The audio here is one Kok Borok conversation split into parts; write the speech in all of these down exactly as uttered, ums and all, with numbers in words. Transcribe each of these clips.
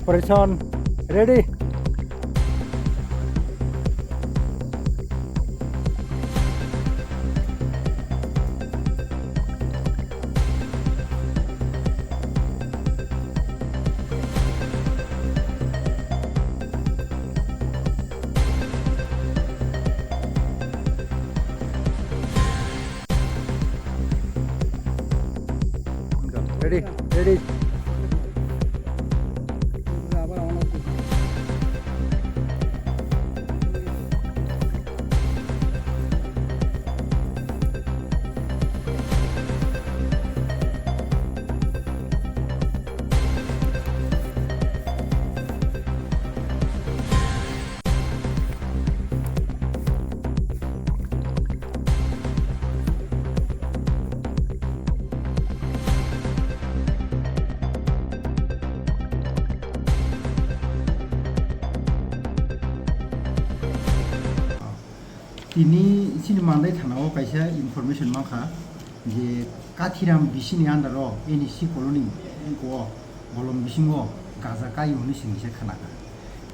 Operation ready. Ready, ready. Tini chini Mandai thana o kaisa information mankha je Kathiram B C ni under o N E C colony o bolong bisingo gaja kai hwnwi chwng kisa khnakha.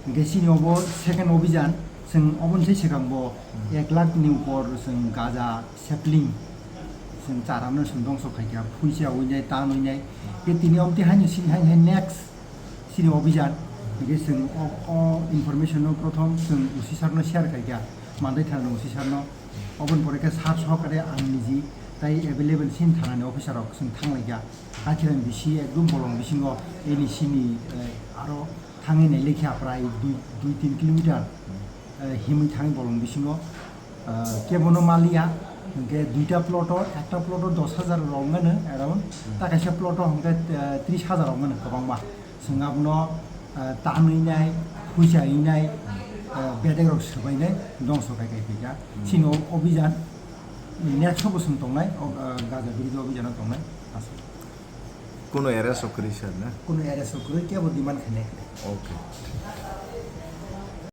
Hwnkhe chini obo second obhijan, chwng oboni sai swkang bo ek lakh ni upor chwng gaja sapling chwng charano chwng dongso khaikha, phuisa winai, tan winai. Tei tini oboni haino chini hai hai next chini obhijan, hwnkhe chwng o, o information no prothom chwng O C sir no share khaikha, Mandai thana ni O C sir no. Oboni pore khe sir sokare ang niji tai available chini thana ni officer rok chwng thanglaikha. Kathiram B C ekdum bolong bisingo N E C ni, eh, aro thangwi nailekha prai dui, dui tin kilometer, eh, himwi thangwi bolong bisingo, eh, kebono maliya, hwnkhe duita plot o, ekta plot o dos hajar rok mano around, ta kaisa plot o hwnkhe, eh, tris hajar rok mano kwbangma. Chwng abono, eh, tanwi nai, phuisa wngnai, eh, bedek rok swbainai, dongso kai kai phaikha. Chini o obhijan next o bo chwng tongnai, o, eh, gaja biridhi obhijano tongnai. Aswk. Kuno arrest o kwrwi sir na? Kuno arrest o kwrwi, kebo demand khainai. Okay.